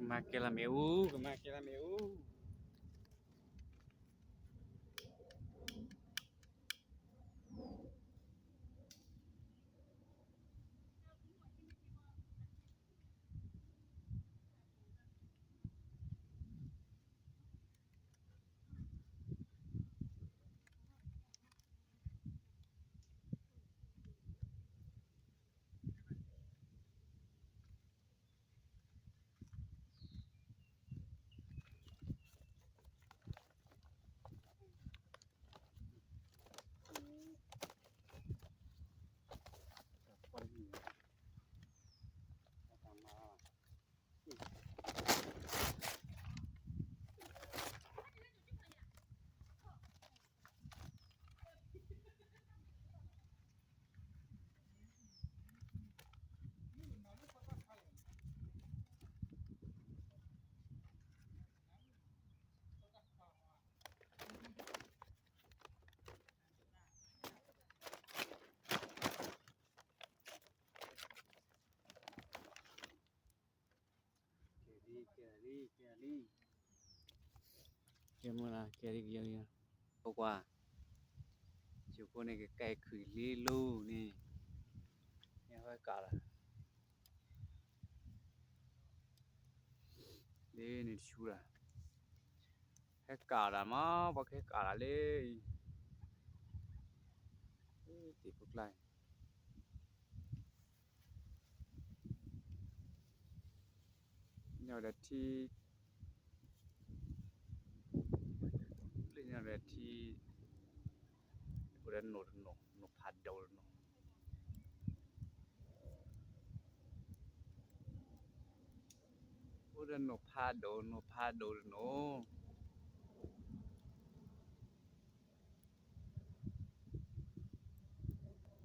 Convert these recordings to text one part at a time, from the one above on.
ကမၤကဲလီၤမ့ၣ်အူ, ကမၤကဲလီၤမ့ၣ်အူ. ကဲလံ ကဲလံ ကဲလံ, ကဲမုၢ်လၢ် ကဲလံ ကဲလံ, ဖိခွါ, ယဖိန့ၣ် ကကဲခုၣ်လံလိၤန့ၣ်, ဟဲကးလီၤ, လၢန့ၣ်တဆူလီၤ, ဟဲကးလီၤမး ပှၤကဟဲကးလီၤလၢအံၤ, တ့ၢ်ဖိကျါ ညီဒီးထံ, လၢညီဒီးထံ, အိၣ်ဒီးနိၣ်တနိၣ်, နိၣ်ဖးဒိၣ်တနိၣ်, အိၣ်ဒီးနိၣ်ဖးဒိၣ်, နိၣ်ဖးဒိၣ်တနိၣ်.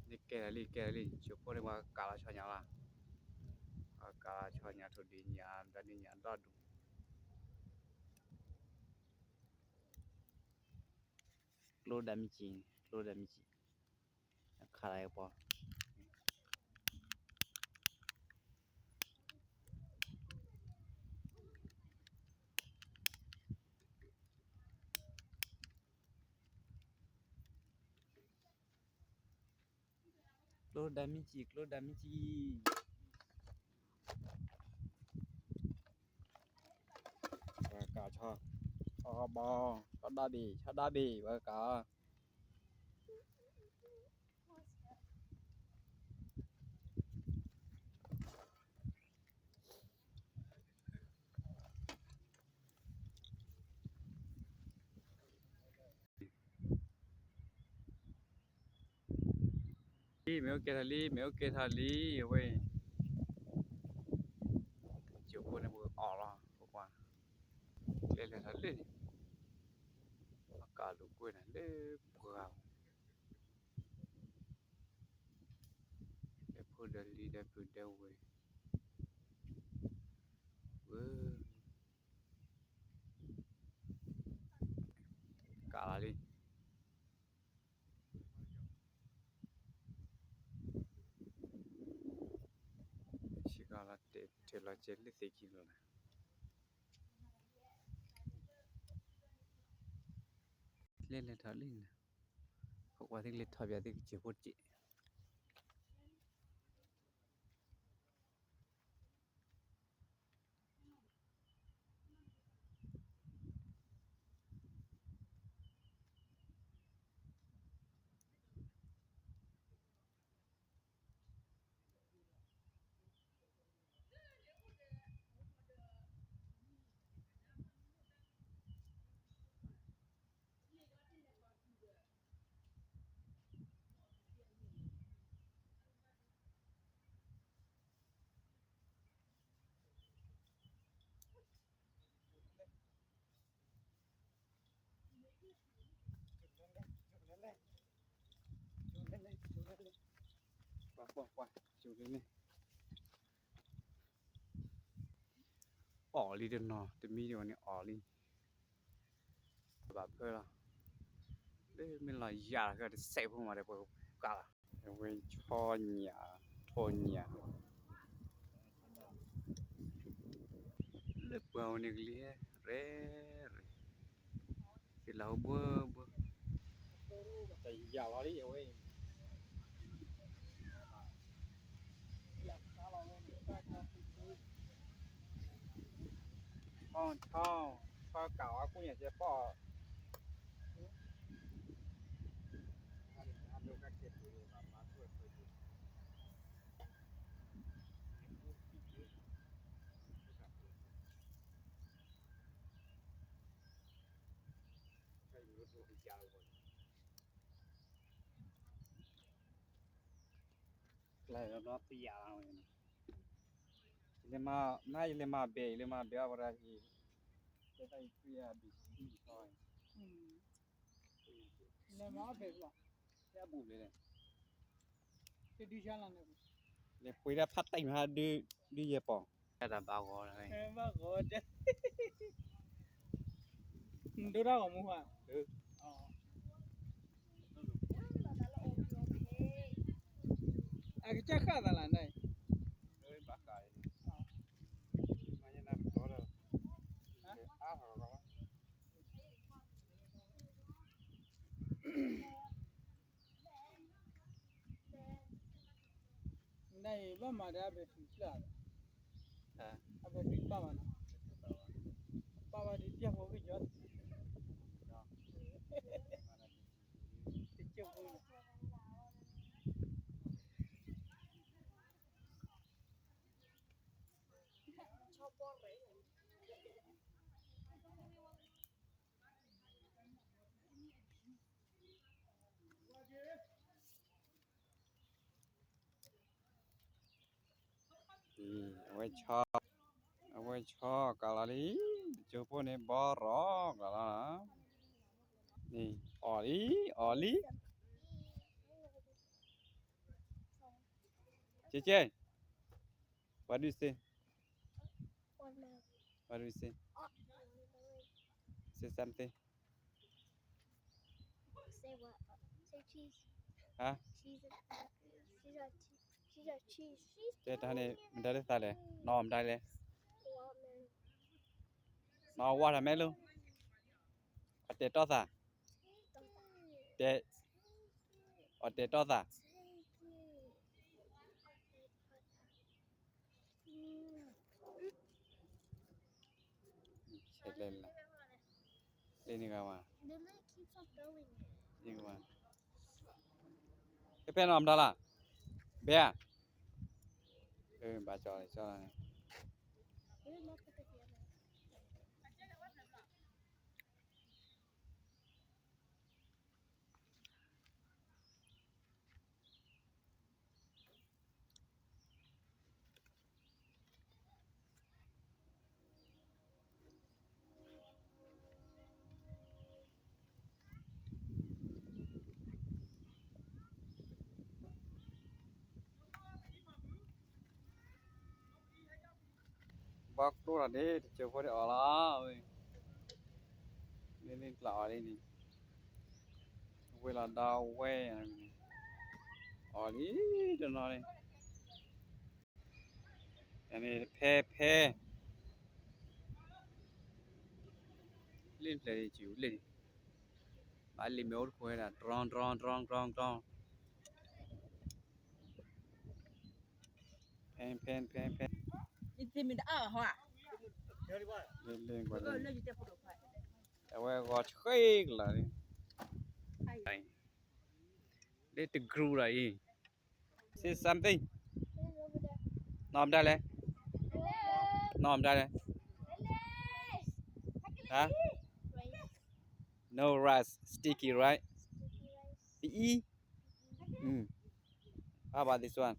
န့ၣ်ကဲလံ ကဲလံ, ဆိဖိန့ၣ် ပှၤကးလီၤဆီညၣ်လီၤ, ပှၤကးလီၤဆီညၣ် ထိၣ်ဒ့ညၣ် ဒီးဒ့ညၣ်ဒီဒူၣ်, ကျိဒၣ်မံကံၣ်, ကျိဒၣ်မံကံၣ်, အခးလီၤကပီၤ ကျိဒၣ်မံကံၣ်, ကျိဒၣ်မံကံၣ်, ပှၤကးဆီ, ဆီဘီ, ဆီဒၣ်ဘ့ၣ်, ဆီဒၣ်ဘ့ၣ် ပှၤကး မ့ၢ်အိၣ်ကဲထီၣ်လံ, မ့ၢ်အိၣ်ကဲထီၣ်လံ, အဝဲ, ကၠိဖိန့ၣ်ပှၤအီၣ်လီၤ, ပှၤ, ကျဲလဲၤထီၣ်လံ, အကးလူၤကွံာ်န့ၣ်လၢပှၤ, ဒီးဖိဒီးလံၤဒီးပုၢ်ဒီးဝဲၢ်, ဝဲ ကးလီၤလံ, စ့ၢ်ကီးလီၤတဲာ်ထဲလီၤကဲလၢသ့ၣ်ခံလီၤ, ကျဲလဲၤထီၣ်လံန့ၣ်, ပကွၢ်သုကလဲၤထီၣ်ပၠးသုကစၢၢ်ဖိတက့ၢ်.အီၣ်လံတနီၤ, တမံၤဒံးဝဲန့ၣ်အီၣ်လံ, ဘၣ်ဖၢလီၤ, လၢမ့ၢ်လီၤယၤလီၤ တစဲးဖိမးဒီးပှၤကါလီၤ, အဝဲဆီညၣ်, ထိၣ်ညၣ်, လၢပှၤဝဲန့ၣ်ကလံၤဟဲ ရဲၣ်ရဲၣ်, သ့ၣ်လၢဟိဘှၢဘှၢ, တယၤလီၤလံအဝဲအံၤ, ဆီ ဆီကးအီၤကူၣ်ညါကဲပီၢ်, ကျဲဘျီတယၤလီၤဝဲ, ယလဲၤမၤ, နယလဲၤမၤဘဲၣ်, ယလဲၤမၤဘဲၣ်အဝဲဒၣ်အံၤ, တဲတၢ်အံၤ လဲၤမၤအီၣ်ဘဲၣ်ဘၣ်, တဲအဘူးလဲၣ်, လဲၤပှ့ၤဒၣ်ဖးတံၢ်မး ဒုးယဲၢ်ပီၢ်, တၢ်ဘၣ်ဂီၤလီၤ, ဘၣ်ဂီၤတဲ, နဒိတၢ်ဂီၤမူဧါ, အကစၢ်ဃၣ်သးလၢနၤအံၤ, နၤအံၤဘၣ်မၤဒီးအ battery ဖျၢၣ်, အ battery ပာ်ဘၣ်နီၤ, ပာ်ဘၣ်ဒ်တၢ်ဖိဂ့ၢ်ကီ, တကၢၢ်ဖိ အဝဲ, အဝဲဆီကးလီၤလံ, တကၠိဖိန့ၣ်ဘီရီကးလီၤ, န့ၣ်, အီၣ်လံ, အီၣ်လံ, ကဲကဲ, what do you say, what do you say, say something, huh, တဲတၢ်န့ၣ် မတၤလၢသးလဲၣ်, နီၢ်မတၤလဲၣ်, နီၢ်ဝါထီၣ်မဲလိ, အတဲာ်တီၢ်သး, တဲ, အတဲာ်တီၢ်သး, ဆဲးလဲၣ်လၢ, လ့န့ၣ်ဂၤမး, ဖဲဖဲနီၢ်မတၤလၢ, ဘဲဧါ, ဘၣ်ကၠီလီၤန့ၣ် ဘီကျိလီၤန့ၣ် တကၠိဖိန့ၣ်အီၣ်လီၤဝဲ, မ့ၢ်လၢကျးအီၤလံန့ၣ်, ဝဲလီၤဒီးဝဲ, အီၣ်လံတနီၤန့ၣ်, န့ၣ်ဖဲဖဲ လ့ၣ်ဖျဲၣ်န့ၣ် ကၠူလ့ၣ်န့ၣ်, ဘၣ်လ့ၣ်မ့ၢ်အိၣ်တခိၣ်ဝဲဒၣ် တြီတြီတြီတြီတြီ, ဖဲဖဲဖဲဖဲ, လ့ၣ်လ့ၣ်ကွၢ်လ့ၣ်, အဝဲဂီၤဆှံကလၤ, လ့ၣ်တကရူၢ်လီၤအံၤ, say something, နီၢ်မတၤလဲၣ်, နီၢ်မတၤလဲၣ်, ဟါ, no rice, sticky rice, ပအံ, how about this one,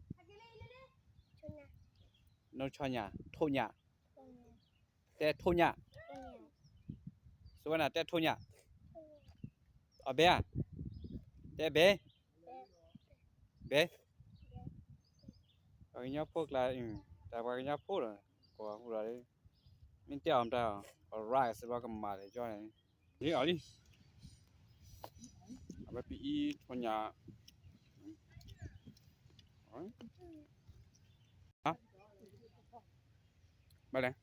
no ဆီညၣ်, ထိၣ်ညၣ်, တဲထိၣ်ညၣ်, စဝဲနၤ တဲထိၣ်ညၣ်, အဘဲဧါ, တဲဘဲ, ဘဲ, ပှၤကညီဖိကျါ, တၢ်ပှၤကညီဖိဒီး, ကိးဟူဒီး, မ့ၢ်တဲအီၤမတၤအီၤ, rice ဘၣ်ကမၤဒီးကၠီန့ၣ်, လံအီၤလံ, အဝဲပအံထိၣ်ညၣ်, ဘၣ်လဲၣ်,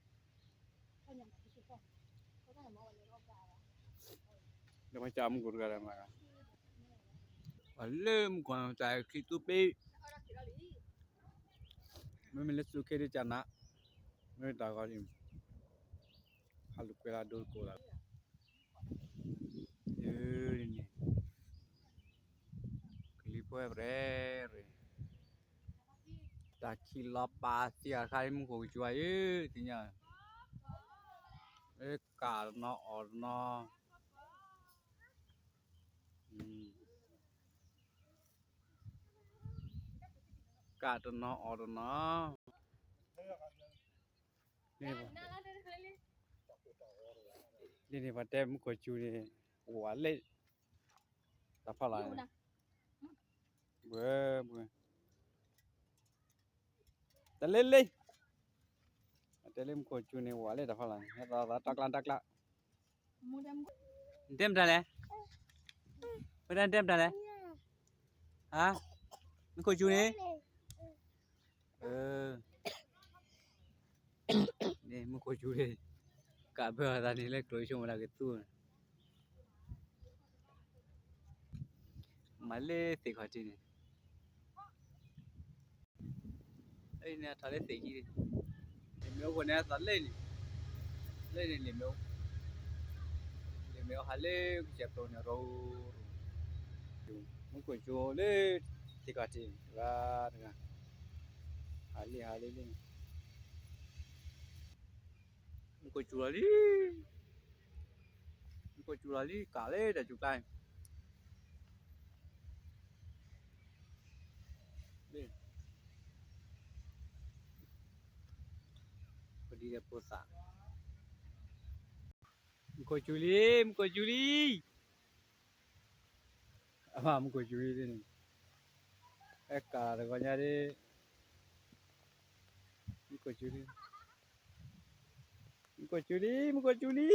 လၢမ့ၢ်ကၢ်မူခိၣ်တဂၤဒီးမၤဂၤ, ပှၤလၢမူခိၣ်တၢ်ချံသူပ့, မ့မ့ၢ်လၢစူးခ့ဒ်ကနး, မ့ၢ်တၢ်ဂီၤဒ်, ဟးလူၤကွဲလၢဒိတကိးလၢ, န့ၣ်, ကလံၤပှဲၤပှဲၤရ့ၣ်, တၢ်ခံးလီၤပာ်သံအခါလၢမူခိၣ်ကစူၤအံၤ, သ့ၣ်ညါ, ကးတနီၤအီၣ်တနီၤ ကးတနီၤအီၣ်တနီၤ, ဒ်န့ၣ်ပှၤတဲမူခိၣ်စူၤန့ၣ်, ဝၤလဲၣ်, တၢ်ဖီလာ်, ဘှဲဘှဲ တလဲလဲ, တဲလၢမူခိၣ်စူၤန့ၣ် ဝၤလဲၣ်တၢ်ဖီလာ်န့ၣ် ဟဲသးသးတၢ်ကျါတၢ်ကျါ, နတဲမတၤလဲၣ်, ဝဲဒၣ်နတဲမတၤလဲၣ်, ဟါ, မူခိၣ်စူၤန့ၣ်, မူခိၣ်စူၤန့ၣ်, ကးဘၢအသးန့ၣ်လၢကျိၤဆိကမိၣ်တၢ်ကသူ, မၤလၢသ့ၣ်ခီၣ်ထံးန့ၣ် လံာ်မ့ၣ်အူထီၣ်လၢသ့ၣ်ခံ, လံာ်မ့ၣ်အူဃိန့ၣ်အသးလၢန့ၣ်, လၢန့ၣ်လံာ်မ့ၣ်အူ, လံာ်မ့ၣ်အူဟးလၢကစၢၢ်ကျိၤန့ၣ်ရိ, မူခိၣ်စူၤလၢသ့ၣ်ခီၣ်ထံးတဂၤတဂၤ, ဟးလံဟးလံလံန့ၣ်, မူခိၣ်စူၤလီၤလံ မူခိၣ်စူၤလီၤလံ ကးလၢတၢ်စူၤကျါန့ၣ်, ပဒံးဒီးဖိသၣ်, မူခိၣ်စူၤလံ မူခိၣ်စူၤလံ, အမူခိၣ်စူၤလံန့ၣ်, အဲၣ်ကးတဂီၤညါဒ်, မူခိၣ်စူၤလံ, မူခိၣ်စူၤလံ မူခိၣ်စူၤလံ,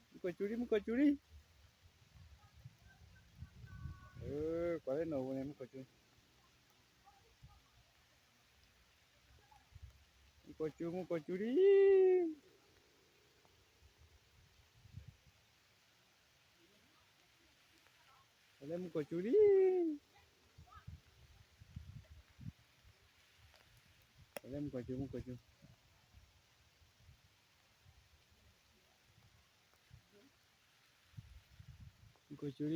မူခိၣ်စူၤလံ မူခိၣ်စူၤလံ, ကွၢ်လၢနအိၣ်န့ၣ် မူခိၣ်စူၤ, မူခိၣ်စူၤ မူခိၣ်စူၤလံ, လၢမူခိၣ်စူၤလံ, လၢမူခိၣ်စူၤ မူခိၣ်စူၤ မူခိၣ်စူၤလံ မူခိၣ်စူၤလံ,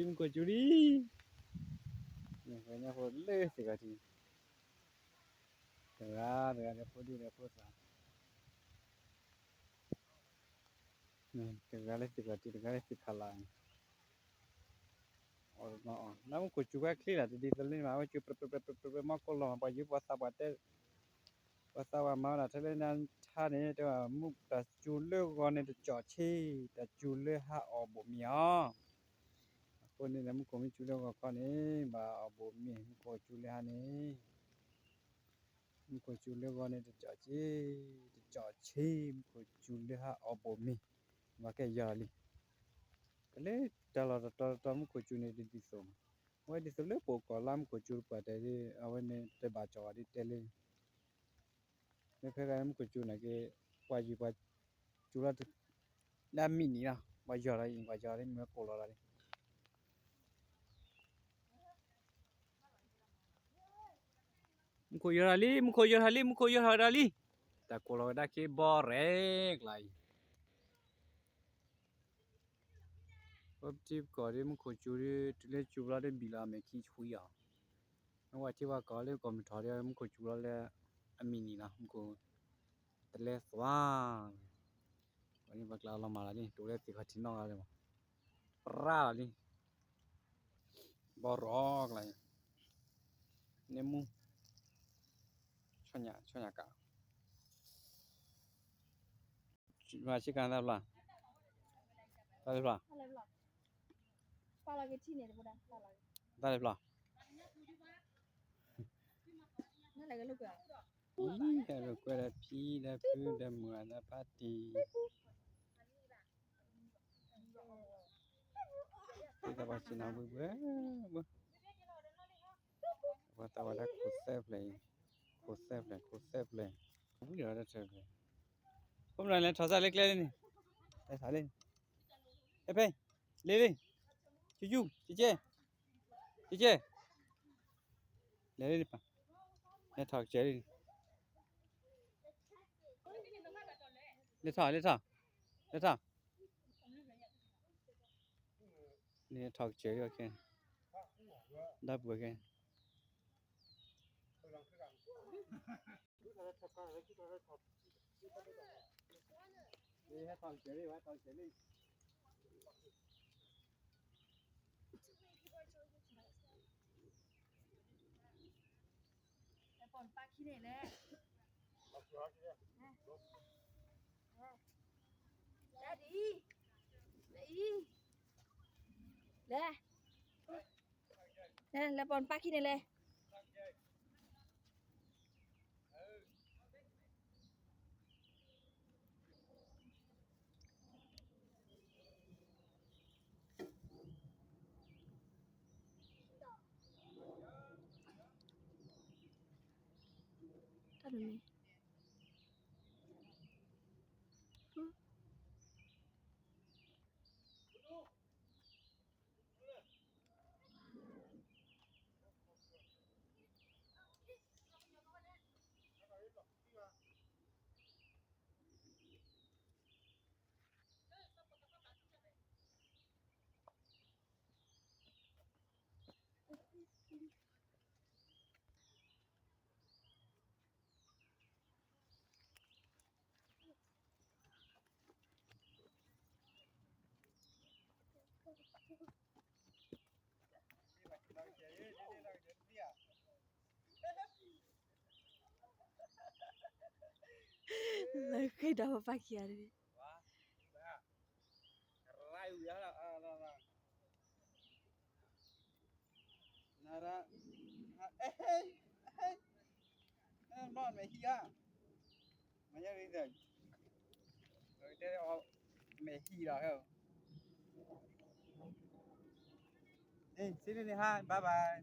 ပှၤညါဖိလၢသ့ၣ်ခီၣ်ထံး, တဂၤတဂၤဒီးဖိဒံဒီးဖိသၣ်, တဂၤလၢသ့ၣ်ခီၣ်ထံး တဂၤလၢသ့ၣ်ဖးလၢ်န့ၣ်, အီၣ်တနီၤအီၣ် လၢမူခိၣ်စူၤဝဲချ့လီၤ တဒ်သိးလၢန့ၣ်ဘၣ် ဝဲစူၤ ပြပြပြပြပြ မီၢ်ကိၢ်လီၤ ပှၤယုၢ်ပှၤသးပှၢ်တဲ, ပှၤသးပှၢ်မၤဝဲဒၣ်ထဲလၢနထါန့ၣ် တဲဝဲမူတၢ်စူၤလၢဂီၤန့ၣ်တကၠီၣ်ဆ့, တၢ်စူၤလၢဟါအီၣ်ဘိၣ်မ့ၤအီၤ, အဃိန့ၣ်ဒီး မူခိၣ်မ့ၢ်စူၤလၢဂီၤခီန့ၣ် ဘၣ်အီၣ်ဘိၣ်မ့ၤ, မူခိၣ်စူၤလၢဟါန့ၣ် မူခိၣ်စူၤလၢဂီၤန့ၣ်တကၠီၣ်ဆ့, တကၠီၣ်ဆ့, မူခိၣ်စူၤလၢဟါအီၣ်ဘိၣ်မ့ၤ, ဘၣ်ကဲယီၤလံ, ကလၢတၢ်လီၢ်တတီၤတတီၤ မူခိၣ်စူၤန့ၣ်တဒ်သိး, အဝဲဒ်သိးလၢပအိၣ်ကီၢ်လၢမူခိၣ်စူၤတပှၢ်တဲာ်ဒီး အဝဲန့ၣ်တဘၣ်ကၠီၣ်ဝဲဒ်တဲလၢ မ့ၢ်ဖဲဂၤမူခိၣ်စူၤန့ၣ်က့ ပှၤယုၢ်ပှၤစူၤလီၤ လၢအမံးနံးလီၤ ပှၤယီၤလီၤအံၤ ပှၤယီၤလၢမ့ၢ်ကိၢ်လီၤလီၤလံ မူခိၣ်ယီၤထီၣ်လံ မူခိၣ်ယီၤထီၣ်လံ မူခိၣ်ယီၤထီၣ်ဝဲဒၣ်လံ တၢ်ကိၢ်လီၤဝဲဒၣ်က့ဘီရဲၣ်ကျါအံၤ ပထံပကီၢ်ဒီးမူခိၣ်စူၤဒီး တုၤလၢစူၤဘျီဒီးဘံၣ်လီၤအမဲာ်ခံဆှံအီၤ မ့ၢ်ဝဲထံဝဲကီၢ်လၢကီၢ်မုၢ်ထီၣ်ဒီး မူခိၣ်စူၤလီၤလၢအမံးနံးလီၤ မူခိၣ်တလဲသွါ ပှၤန့ၣ်ပှၤကျါလီၤမၢ်လီၤလံ တိၤလၢသ့ၣ်ခီၣ်ထံးနီၣ်ဂၤလၢ ပြၢ်လီၤလံ ဘီရီကျါအံၤ န့ၣ်မူ ဆီညၣ် ဆီညၣ်ကး မၤဆံကၤတၢ်ဖျါ တၢ်ဖျါ တၢ်ဖျါ ကွဲဒီးဖံဒီးဖုဒီးမုၢ်ဒီးဖါတံၢ် ပှၤသးပှၢ်စံးနၤဘှံးဘှဲဘှဲ ပှၤသးပှၢ်ဒၣ်ခိၣ်သၢဖျၢၣ်အံၤ ခိၣ်သၢဖျၢၣ် ခိၣ်သၢဖျၢၣ် ဝံၤဒီးတၢ်ထၢၣ်ဖျၢၣ် ခိၣ်မနုၤလဲၤထီၣ်စၢ်လၢကျဲလၢန့ၣ် လဲၤထီၣ်လံ, ဖဲဖဲ, လံလံ, ယူယူ, ကကဲ, ကကဲ, လဲၤလံပၢ်, လဲၤထီၣ်ကစၢၢ်လံ, လဲၤထီၣ် လဲၤထီၣ်, လဲၤထီၣ်, လဲၤထီၣ်ကစၢၢ်လံခဲ, ဒီပုၢ်ဝဲၢ်ခဲ လဲၤပီၢ်နပၢ်ခံန့ၣ်လဲၣ်, လဲၤဒ်အံၤ, လဲၤအံၤ, လဲၤ, လဲၤပီၢ်နပၢ်ခံန့ၣ်လဲၣ်. တၢ်တမံၤ လၢဃ့ဒီးပပၢ်ခံဂၤတဂ့ၤ, နရ, ဘျီမဲာ်ဟံၣ်ဧါ, မ့ၢ်ယၤ, တဲ, မဲာ်ဟံၣ်လီၤ, စ့န့ၣ်န့ၣ်ဟါ, bye bye.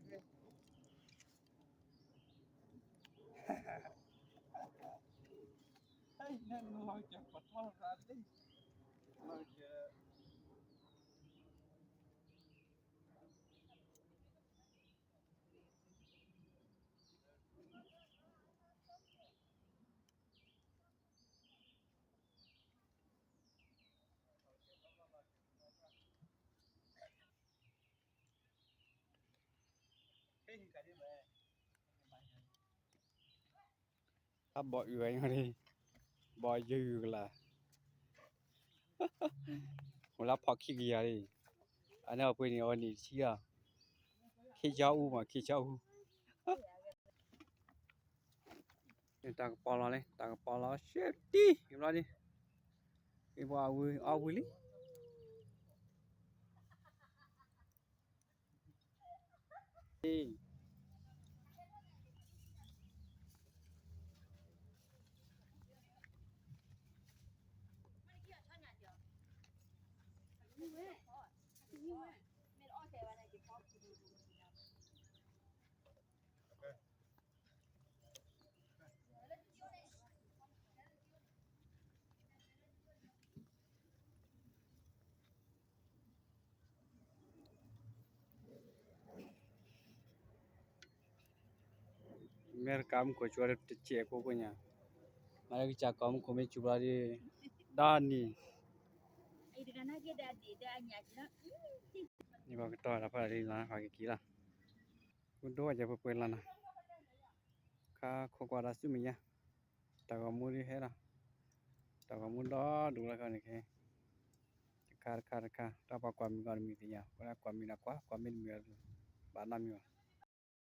ဟဲ, နလီၤကပထီၣ်ရၤလံ, လီၤက အဘီၣ်အုၣ်ဝဲညီန့ၣ်, ဘီၣ်ယုၢ်ကလာ်, အိၣ်လၢဖီၣ်ခံကယၤလံ, အန့ၣ်အပှ့ၤန့ၣ် အဝဲန့ၣ်တဆံလီၤ, ခ့ဆၢအူမး ခ့ဆၢအူ. တၢ်ကပီၤလီၤလံ, တၢ်ကပီၤလီၤ ရှဲတံၢ်ဘျီန့ၣ်, အဝံၤလံ. မ့ၢ်တကးမူခိၣ်ကၠူၤတစဲးကိးကိးညါ, မ့ၢ်လၢကစၢ်ကီၢ်မူခိၣ်မ့ၢ်စူၤဘျီဒီး, ဒီနံၤ, န့ၣ်ပှၤကတီၤတၢ်ဖးဒ်လီၤ ပှၤကက့ၤလီၤ, ကဒိၣ်ဝဲကပှဲၤလီၤနီၤ, ခါခိၣ်ကွၢ်ဒီးဆူမဲာ်ညါ, တၢ်ဂီၤမူဒ်ဟဲလီၤ, တၢ်ဂီၤမူဒီဒူၣ်လီၤခီန့ၣ်ခဲ, တခါတခါတခါ တၢ်ပှၤကွၢ်မုာ်ဂီၢ်တမံၤသ့ၣ်ညါ, ပှၤကွၢ်မုာ်ဒီးကွၢ်, ကွၢ်မ့ၢ်တမုာ်ဒီး, ဘၣ်နီတမံၤဘၣ်.